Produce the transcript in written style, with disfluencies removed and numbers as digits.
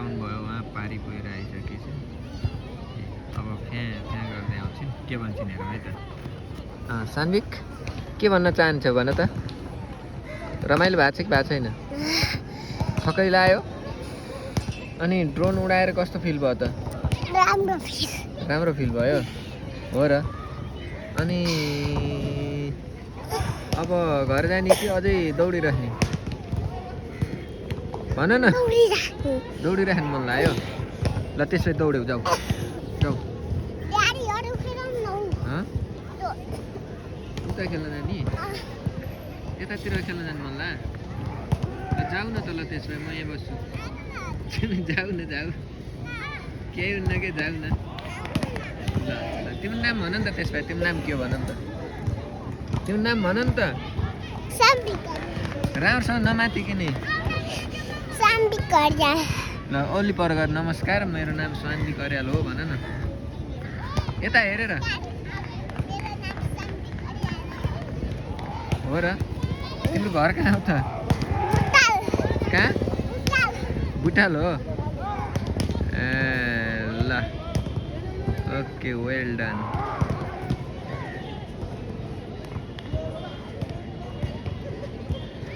round भयो उहाँ पारी गएर आइसकेछ अब फ्याँ गर्दै आउँछु के भन्छन् हेरौँ है त सान्विक के भन्न चाहन्छ भन त रमाइलो भएको छ कि भएको छैन थकै लाग्यो अनि ड्रोन उडाएर कस्तो फिल भयो त राम्रो फिल भयो हो र अनि अब घर जाने कि अझै दौडिराख्ने भन न दौडिराख्नु मन लाग्यो ल त्यसै दौड्यौ जाऊ जाऊ उता खेल्न जाने यतातिर खेल्न जानु मन लाग्यो जाऊ न त ल त्यसो भए म यहाँ बस्छु जाऊ न जाऊ केही हुन्न के जाऊ न ल तिम्रो नाम भन नि त त्यस भए तिम्रो नाम के हो भन नि त तिम्रो नाम भन नि त राम्रोसँग नमातिकिने ल ओली पर गर नमस्कार मेरो नाम शान्ति कर्याल हो भन न यता हेरेर हो र तिम्रो घर कहाँ हो त कहाँ बुटाल हो ए ल ओके वेल डन